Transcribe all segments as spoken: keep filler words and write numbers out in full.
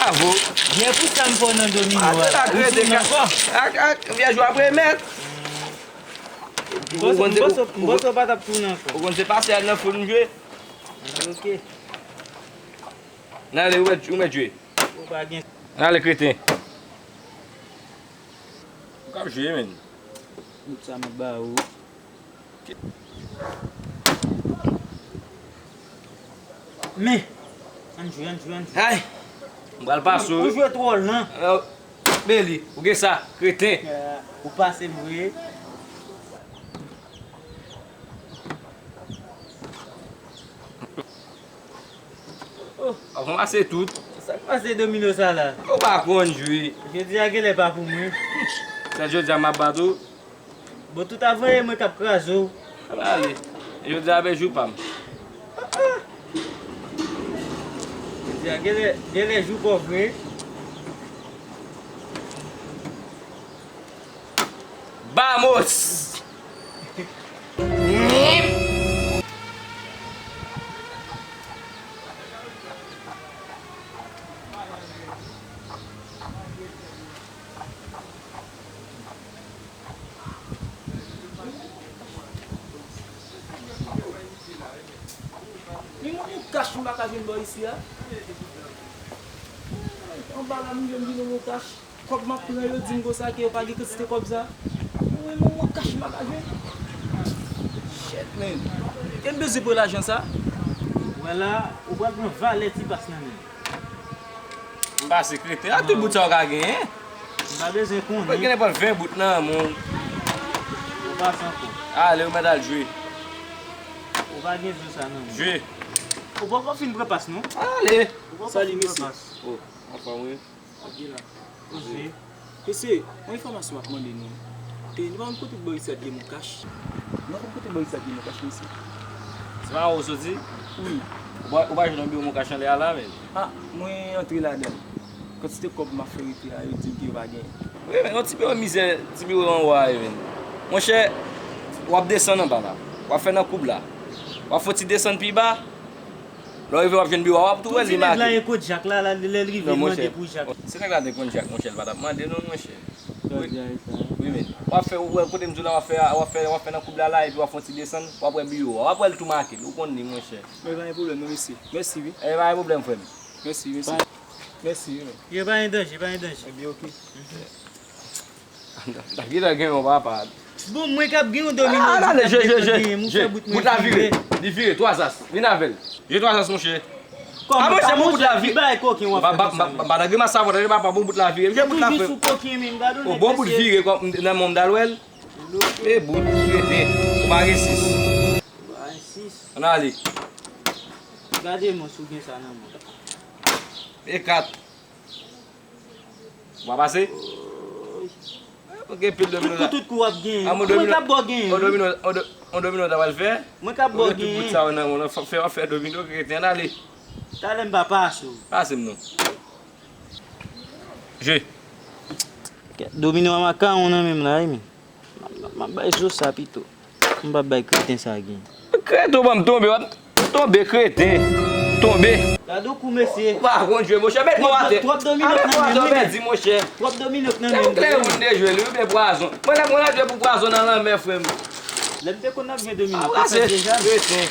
Bravo. Gen pou sa m fè w nan domino a. Ou tounen ankò. Ak, ak, vyèj ou ap remèt. M panse, m panse, m panse w pa t ap tounen ankò. Ou konn se pase a nan foul m jwe. Ok. N ale, ou mèt, ou mèt jwe. Ou pa gen. N ale, kreten. Ou k ap jwe, menn. Bout sa m ap ba ou. Men, ann jwe, ann jwe, ann jwe. Ay! M pral pase w. Ou jwe twòl, non? Beli, ou gen sa, kreten. Ou pase m vre. Oh, w ap ranmase tout. Sa k pase domino sa la? Ou pa konn jwe. Jodi a genlè pa pou mwen. Sèl jodi a m ap bat ou. Bon, tout a voye mwen k ap kraze w. Ann ale. Jodi a ben jou pa m. Jodi a genlè, genlè jou pa w vre. Vamos! Men mwen, yon kach m pa ka jwenn bò isi a. Anba la, m jwenn vin yon kach. Kòb m ap pran yo di m konsa ke yo pa gen kantite kòb sa. Mwen menm, yon kach m pa ka jwenn. Shit, man. E m bezwen pran lajan sa. Wè la, ou pral pran valè ti pas nan men m. M pase kreten. A tout bout sa ou ka genyen. M pa bezwen konnen. Ou gen nenpòt ven bout nan men w. Ou pase ankò. Ale, ou mèt al jwe. Ou pa gen zo sa nan men w. Jwe. Ou poko fin pran pas non. Ale. Ou poko fin pran pas. Oh, anfòm wi. Ap gen la. Poze. Mesye, yon enfòmasyon m ap mande nou. E, nou pa konn kote bò isi a gen mon kach? Nou pa konn kote bò isi a gen mon kach, mesye? Se pa anwo w soti? Wi. Ou pa, ou pa jwenn yon biwo mon kach anlè a la, menm? A, mwen antre ladan l. Kantite kòb m ap fè rete a, yo di m ke yo pa genyen. Wi, men yon ti biwo mizè, ti biwo anwo a, wi, men. Monchè, w ap desann anba la. W ap fè nan koub la. W ap fè yon ti desann pi ba. Lè w rive, w ap jwenn biwo a, w ap tou wè li make. Tout ti nèg la e Kojak la, la, lè l rive, l mande pou Jak. Se nèg la te konn Jak, monchè, l pa t ap mande non, monchè. Wi, men. W ap fè, ou wè kote m di w la, w ap fè, w ap fè, w ap fè nan koub la, la, epi w ap fè yon ti desann, w ap wè biwo a. W ap wè l tou make, ou konn li, monchè. Men pa gen pwoblèm non, mesye. Mèsi, wi. E pa gen pwoblèm, frè m. Mèsi, mèsi. Mèsi, wi, men. Yo, pa gen danje, pa gen danje. Ebyen, oke. Gita gen yon papa. Bon, mwen k ap gen yon domino. Ah, ale, jwe, jwe, jwe. Bout la vire. Li vire, twa zas. Vin avè l. Jwe twa zas, monchè. Ah, monchè, bon bout la vire. Ki bagay koken w ap fè konsa menm? Ba nan grimas sa, papa, bon bout la vire. Jwe bout la, frè. Toujou sou koken menm, gade w nèg mesye. Bon bout vire, nan men w m t al wè l. E bout, rete. Ou pa gen sis. Ou pa gen sis. Ann ale. Gade mwen si w gen sa nan men w. E kat. Ou pa pase? Ou gen pil domino la. Tout kou w ap genyen. Mwen k ap ba w genyen. On domino, on do-, on domino ta pral fè. Mwen k ap ba w genyen. Tout bout sa yo nan men w, fè, fè domino, kreten, ann ale. Talè m pa pase w. Pase m non. Jwe. Domino a makawon nan men m la, wi, men. M ap, m ap bay zo sa pito. M p ap bay kreten sa gen. Kreten, ou ban m tonbe, w ap tonbe, kreten. Tonbe. Gade yon kou, mesye. Ou pa konn jwe, monchè, met mwen atè. Twòp domino k nan men m, wi, men. Twòp domino k nan men m. Se yon klè moun te jwe, li, ou byen pwazon. Mwen, lè mwen al jwe pou pwazon nan lanmè, frè m. Lè m te konn ap jwe domino, te fèt deja. Kreten.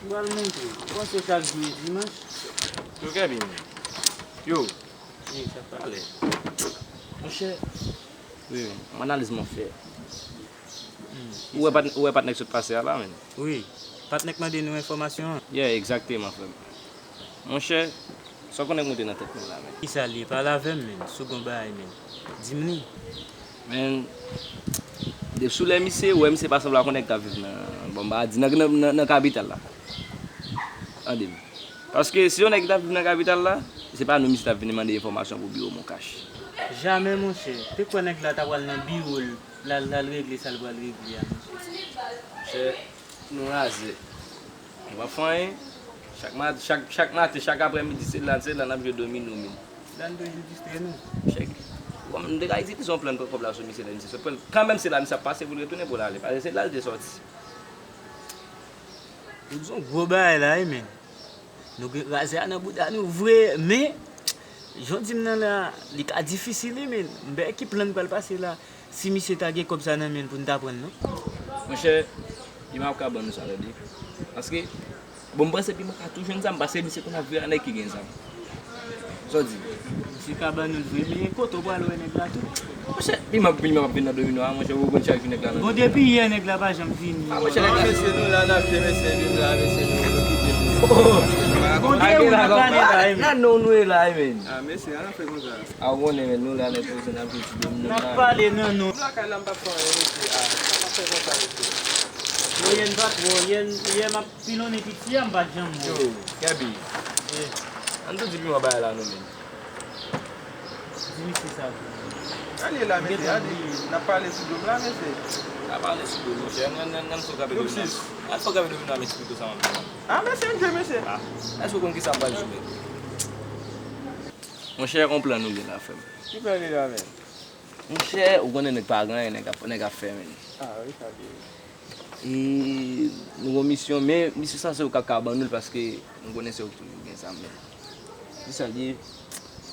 M pral montre w. Ou panse chak jou e dimanch? Yo, Kevin. Yo. Wi, sa pale. Monchè, wi, wi, m analiz mwen fè. Hmm, ou wè pat-, ou wè patnè k sot pase a la, menn? Wi, patnè k mande nou enfòmasyon an. Yeah, egzakteman, frè m. Monchè, sa w konnen k monte nan tèt mwen la, menn? Kisa l ye? Pale avè m, menn. Si w gen yon bagay, menn, di m li. Menn, depi sou lè misye, ou wè misye pa sanble ak yon nèg k ap viv nan, bon, m pa di nan, nan, nan, nan kapital la. Tande m. Paske si yon nèg ki t ap viv nan kapital la, se pa nou misye t ap vini mande enfòmasyon pou biwo Moncash. Jamè, monchè. Te kwè nèg la ta pral nan biwo l, l al, l al regle sa l pral regle a, monchè. Monchè, nou razè. Nou pa fè anyen. Chak ma-, chak, chak maten, chak aprèmidi, se la, se la n ap jwe domino, men. La n toujou distre nou. Monchè, bon, m te ka itilize yon plan pran kòb la sou misye, lè misye sot pran l. Kanmenm se la misye ap pase pou l retounen pou l ale. Paske se la l te sòti. Ou di yon gwo bagay la, wi, men. Nou gen razè a nan bouda nou vre, men jan w di m nan la, li ka difisil wi, men m pa wè ki plan k pral pase la. Si misye ta gen kòb sa nan men l pou n ta pran l non. Monchè, Pima ap ka ban nou sa, tande. Paske, bon, m panse Pima ka tou jwenn zam, paske misye konn ap vire a nèg ki gen zam. Sa w di? Misye ka ban nou l vre, men kote w pral wè nèg la tou? Monchè, Pima, Pima p ap vin nan domino a, monchè, ou konn chak jou nèg la nan domino. Bon, depi yè nèg la pa janm vini. Ah, monchè, nèg la. Mesye, nou la, n ap jwe, mesye, nou la, mesye, nou, nou kite nou. Bon, de ou n ap pale la, men. Nan non nou e la, men. Ah, mesye, an ap fè konsa. A, ou konnen, men, nou la, nèg poze n ap jwe ti domino. N ap pale nan non. M lakay la, m p ap fè anyen, mesye. Ah, sa m ap fè konsa, mesye? Mwen, yè m pa twò, yè m, yè m ap pilonnen piti a, m pa t janm wè. Yo, Gaby. An tou di Pima bagay la, non, men. Di misye sa vre. Ale la, mesye, ale. N ap pale sou do m la, mesye. N ap pale sou do, monchè. Ann, ann, ann, ann fè w kanpe domino. Ann fè w kanpe domino a, m eksplike w sa m ap di w. Ah, mesye, ann jwe, mesye. Ah, èske w konn kisa m pral jwe? Monchè, yon plan nou gen la, frè m. Ki plan li la, men? Monchè, ou konnen nèg pa gen anyen, nèg ap, nèg ap fè, men. Ah, wi, sa vre. E nou gon misyon, men misyon sa se ou k ap ka ban nou l, paske nou konnen se ou ki toujou gen zam, men. Misye sa l ye,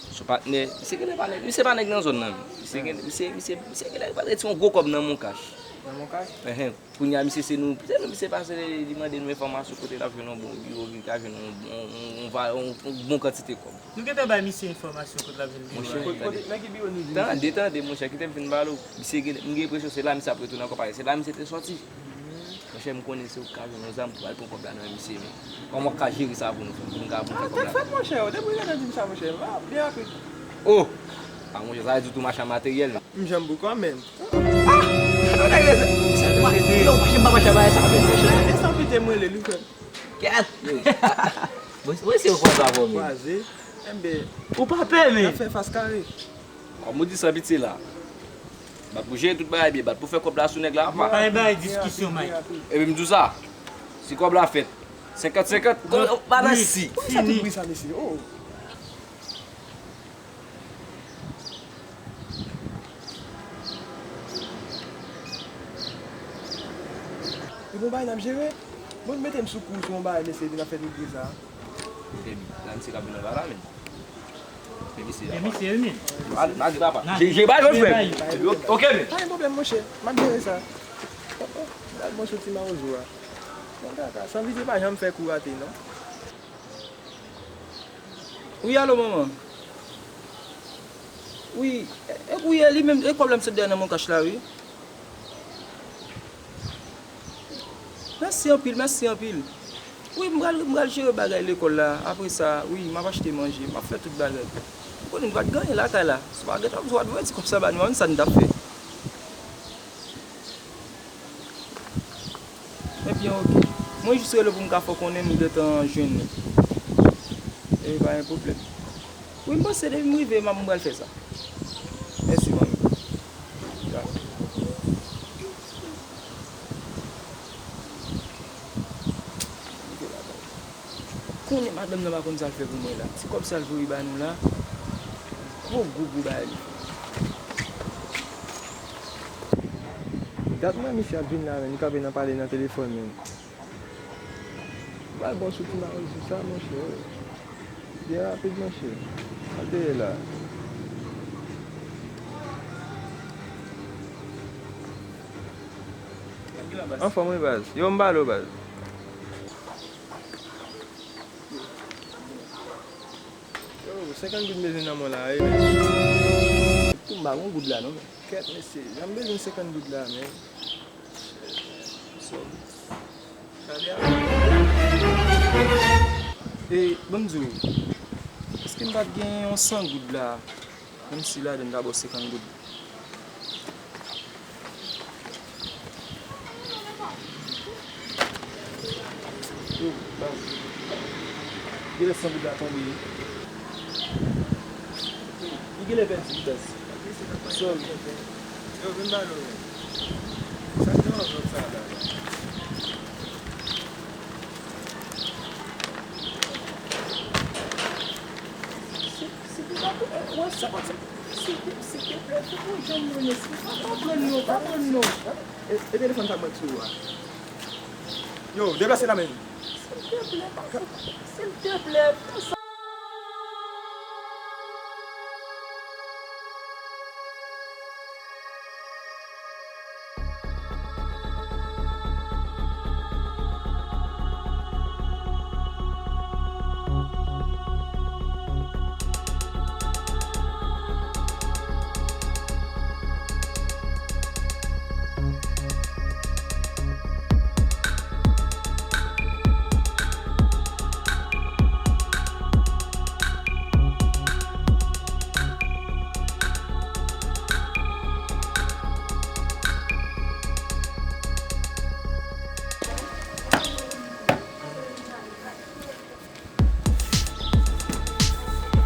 se yon patnè, misye genlè pa nèg, misye pa nèg nan zòn nan, men. Misye gen, misye, misye, misye genlè pral retire yon gwo kòb nan Moncash. Nan Moncash? Enhen. Kounye a, misye se nou, se nou misye pase, li mande nou enfòmasyon kote l ap jwenn yon bon biwo, kote l ka jwenn yon bon, yon, yon, yon va-, yon, yon bon kantite kòb. Nou gentan bay misye enfòmasyon kote l ap jwenn biwo a. Monchè, tande. Tande, tande, monchè, kite m fin pale w. Misye gen, m gen enpresyon se la misye ap retounen ankò, paske se la misye te sòti. Monchè, m konnen se ou k ka jwenn yon zam pou al pran kòb la nan men misye, men kòman w ka jere sa pou nou, pou nou ka, pou nou fè kòb la? Ah, tèt fèt, monchè, depi w gentan di m sa, monchè, m ap byen rapid. Oh! Ah, monchè, sa vle di w tou machann materyèl, men. M janm pou kò menm. Ah! Sa nou ta rele sa? Yo, machann pa machann bagay sa, men, monchè. E san pite m rele l wi, frè m. Kèt! Yo. Mwen, mwen se yo kwaze avè w, men. Kwaze? Enben, ou pa pè, men. N ap fè fas kare. Kòm ou di san pite la. Bat pou jere tout bagay byen, bat pou fè kòb la sou nèg la apa. Pa bay diskisyon, Mike. Epi m di w sa, si kòb la fèt, senkant senkant, oh, oh, pa nan si. Poukisa tout bri sa, mesye? Oh. E bon bagay n ap jere. Bon, mete m sou kou sou yon bagay, mesye, epi n ap fè tout bri sa. Epi, la misye ka vin anba la, men. Men misye, men misye, wi, men. Malgre papa. Je, je bay, frè. Ok, men. Pa gen pwoblèm, monchè. M ap jere sa. Oh, oh. Gad mwen sou ti mawozo a. Bon, kaka. San pite pa janm fè kou rate, non. Wi, alo, manman. Wi, e, e, wi, e li menm, e kòb la m sot dèyè nan Moncash la, wi. Mèsi anpil, mèsi anpil. Wi, m pral, m pral jere bagay lekòl la. Apre sa, wi, m ap achte manje, m ap fè tout bagay. Ou konnen m pa t gen anyen lakay la. Si w pa gentan, si w pa t voye ti kòb sa ba nou, sa n t ap fè? Ebyen, oke. Mwen jis rele w pou m ka fè w konnen m gentan jwenn li. E pa gen pwoblèm. Wi, m panse depi m rive, m ap, m pral fè sa. Mèsi, manmi. Dakò. Konnen madanm nan pa konn sa l fè pou mwen la. Ti kòb sa l voye ba nou la, gwo, gwo, gwo bagay li fè. Dat mwen misye ap vin la, men li kanpe nan pale nan telefòn, men. Pral bon sou ti mawozo sa, monchè. Byen rapid, monchè. Al dèyè la. Anfòm, wi, baz. Yo, m ba l ou, baz. Yo, senkant goud m bezwen nan men w la, wi, men. Tou m pa gon goud la, non, men. Kèt, mesye. Jan m bezwen senkant goud la, men. Sorry. E, ban m di w, èske m pa t gen yon san goud la? Menm si ladan m ta ba w senkant goud. Yo, baz. Genlè san goud la tonbe. Li genlè pèdi vitès. Sorry. Yo, vin ba nou, men. Sa k nan anvlòp sa la, la? Si, si, si, wè, sa konsa. Silteplè, silteplè, fè pou jan mwen, mesye. Pa, pa pran non, pa pran non. E, e telefòn sa k mwen sou a? Yo, deplase la, men. Silteplè, pa fè, silteplè, fè sa.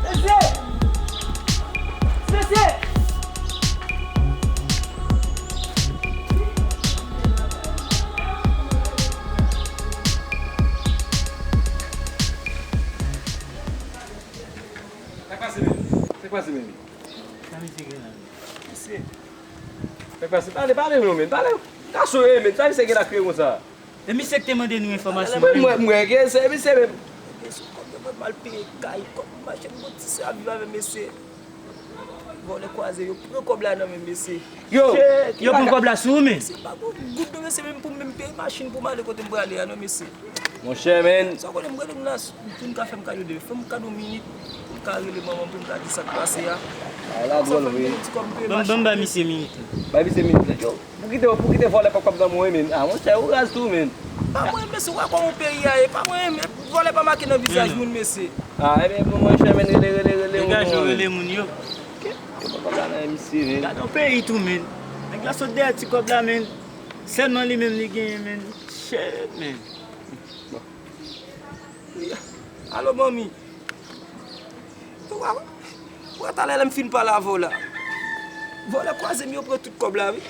Mesye! Mesye! Sa k pase menm? Sa k pase menm? Sa misye gen la menm? Mesye. Sa k pase? Pale, pale non menm, pale. Gason e menm, sa misye gen la kriye konsa? E misye ki te mande nou enfòmasyon. Mwen, mwen, mwen gen se misye menm. Gen sou kòb yo, mwen mal peye kay, kòb mache, m gon ti sè ap viv avè m, mesye. Vòlè kwaze, yo pran kòb la nan men m, mesye. Yo, yo pran kòb la sou ou menm? Mesye, pa gon goud non, mesye, menm pou m menm peye machin pou m ale kote m prale a non, mesye. Monchè, men. Sa w konnen, m rele m la, pou m ka fè m kado de, fè m kado minit, pou m ka rele manman m, pou m ka di sa k pase a. Ay, la dwòl vre. Ban m, ban m bay misye minit la. Bay misye minit la. Yo, pou kite, pou kite vòlè pran kòb nan men w, men. A, monchè, ou raz tou, men. Pa mwen, mesye, ou wè kòman peyi a ye, pa mwen, men vòlè pa make nan vizaj moun, mesye. A, ebyen, bon, monchè, men, rele, rele, rele, degaje w, rele moun yo. Yo pran kòb la nan men misye, men. Gade yon peyi tou, men. Nèg la sot dèyè ti kòb la, men. Sèlman li menm li genyen, men. Shit, men. Alo, manmi. Ou wè, ou wè talè lè m fin pale avè w la. Vòlè kwaze m yo pran tout kòb la, wi.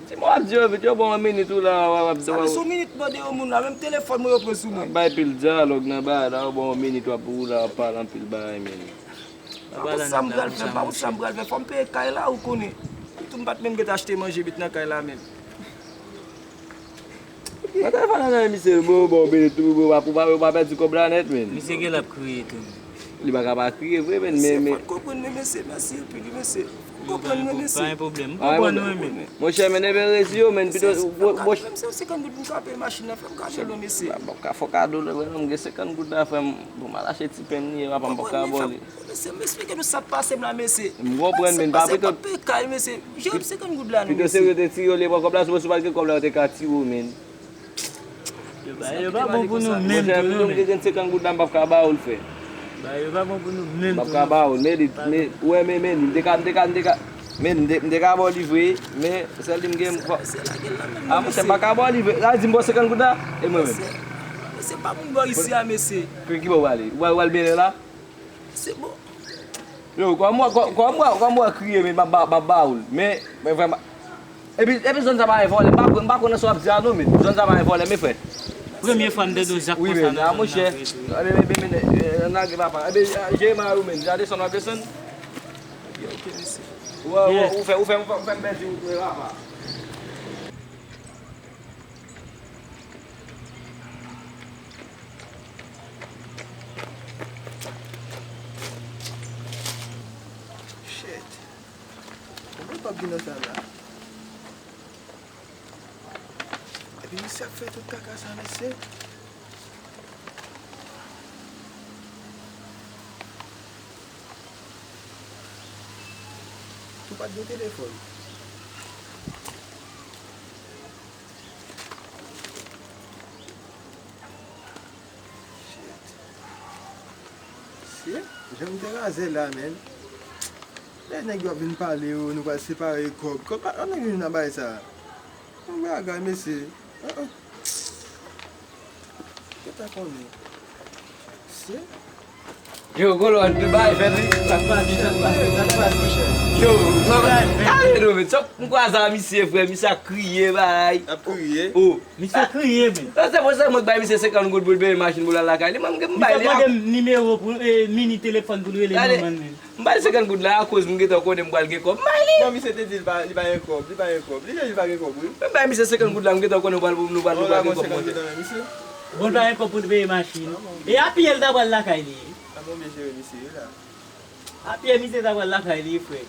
Di m w ap di yo vit, yo ba w yon minit ou la, w ap, w ap. Sa vle sou minit mande yo moun la, menm telefòn mwen yo pran sou mwen. W ap bay pil dyalòg nan bagay la, yo ba w yon minit w ap, ou la w ap pale anpil bagay, men. Pa konn sa m pral fè, pa konn sa m pral fè, fò m peye kay la, ou konnen. Tou m pa t menm gentan achte manje met nan kay la menm. Mwen ta fè nan misye, bon, bon, Benito, bon, w ap, w ap, w ap pèdi kòb la nèt, men. Misye gen l ap kriye tou. Li pa ka pa kriye vre, men, men, men. Fò n konprann mwen, mesye, mèsi anpil, mesye. Konprann mwen, mesye. Pa gen pwoblèm. M konprann ou, men. Monchè, men, ebyen resi yo, men, pito, bon, bon. Menm si se senkant goud m ka peye machin nan, fè m kado l non, mesye. Bon, ka fè kado l, men, m gen senkant goud la, frè m, bon, m al achte ti pen m li ye, papa m pap ka ba w li. Mesye, m esplike nou sa k pase m la, mesye. M konprann, men, pa pito. Peye kay, mesye. Jere m senkant goud la, non, mesye. Pito se yo te tire w, li pran kòb la, sou, sou pa t gen kòb la, yo te ka tire w, men. Yo pa, yo pa bon pou nou menm tou, non, men. Monchè, m gen senkant goud la, m pap ka ba w l, frè. Ba, yo pa bon pou nou menm tou, non. M pap ka ba w l, men li, men, ou wè, men, men, m te ka, m te ka, m te ka, men, m te, m te ka ba w li vre, men, sèl li m gen, m fò. A, monchè, m pa ka ba w li vre. La, di m ba w senkant goud la, e mwen menm. Mesye, pa moun bò isi a, mesye. Ki, ki bò w prale? Ou pral, ou pral byenlè la? Se bon. Yo, kòman, kò-, kòman, kòman w kriye, men m ap ba, m ap ba ou l. Men, men vrèman. Epi, epi zòn sa pa gen vòlè. M pa, m pa konn nan sa w ap di a non, men. Zòn sa pa gen vòlè, men frè. Premye fwa m tande yon zak konsa nan zòn nan, frè. Wi, men, a, monchè. Epi, epi, men, eh, n lage papa. Epi, eh, jere mari w, men. Ja desann, w ap desann. Ok, ok, mesye. Ou, ou, ou fè, ou fè, ou fè, ou fè m pèdi, ou, papa. Shit. Konbyen kòb ki nan sa la? Epi misye ap fè tout kaka sa, mesye. Ou pa t gen telefòn. Shit. Shit. Jan m te raze la, men. Lè nèg yo ap vin pale yo, nou pral separe kòb. Kòb pa, an nèg vin nan bay sa. Yon bagay, mesye. Ah, ah. Ou ta konnen. Se? Yo, Golo, ann bay fèt, wi. Sa k pase, sa k pase, sa k pase, monchè? Yo, non, ale, non, men, m kwaze a misye, frè, misye ap kriye, bay. Ap kriye? Oh. Misye kriye, men. Se, se, se mwen k bay misye senkant goud pou l peye machin pou l al lakay li, mwen, m bay li. Misye mande m nimewo pou, eh, mini telefòn pou l rele manman l, men. M bay li senkant goud la akoz m gentan konnen m pral gen kòb. M bay li. Bon, misye te di li pa, li pa gen kòb, li pa gen kòb. Li di li pa gen kòb, wi. M bay misye senkant goud la, m gentan konnen nou pral, nou pral, nou pral gen kòb monte. Bon, la, bon, senkant goud la, men, misye. Bon, l pa gen kòb pou l peye machin. E a pye l ta pral lakay li. A bon, byen jere misye wi la. A pye misye ta pral lakay li, frè.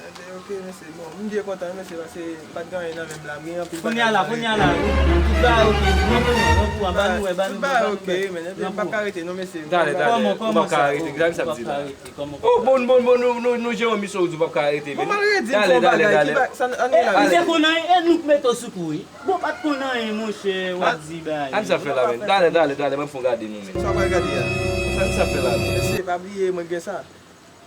Enben, ok, mesye. Bon, m byen kontan, mesye, paske m pa t gen anyen nan men m la. M gen anpil bagay nan men m. Kounye a la, kounye a la, tout bagay ok. Pran pou mwen, pran pou mwen, ban nou wè, ban nou wè, ban nou wè. Tout bagay ok, men, enben, m p ap ka rete, non, mesye. Kòman, kòman sa? Ou p ap ka rete, gade sa m di la. Oh, bon, bon, bon, nou, nou, nou jere misye, ou di w p ap ka rete, men. Bon, m al redi l fè yon bagay, ki ba-, sa n, ann gen la. Misye konn anyen, e nou k mete w sou kou, wi. Bon, pa t konn anyen, monchè, w ap di bagay. Ann sa fè la, men. Talè, talè, talè, mwen fè w gade nou, men. Sa w pral gade a? Sa, sa fè la, men. Mesye, pa bliye, mwen gen sa.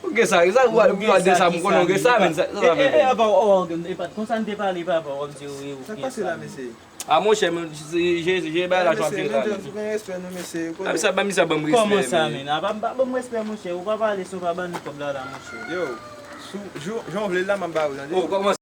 Ou gen sa, sa, ou, ou gen sa, m konnen ou gen sa, men. Sa, sa fè, men. E, e, e, apa, e, e, pa t konsa n te pale, papa, w ap di, wi, ou gen sa. Sa k pase la, mesye? A, monchè, men, je, je, je, bay la jan ap jere la, men. Mesye, men, gen respè, non, mesye. A, misye, ba misye ban m respè, men. Kòman sa, men? A, pa, pa ban m respè, monchè. Ou pa pale san w pa ban nou kòb la, la, monchè. Yo, sou, jan w vle l la, m ap ba ou, tande? Oh, kòman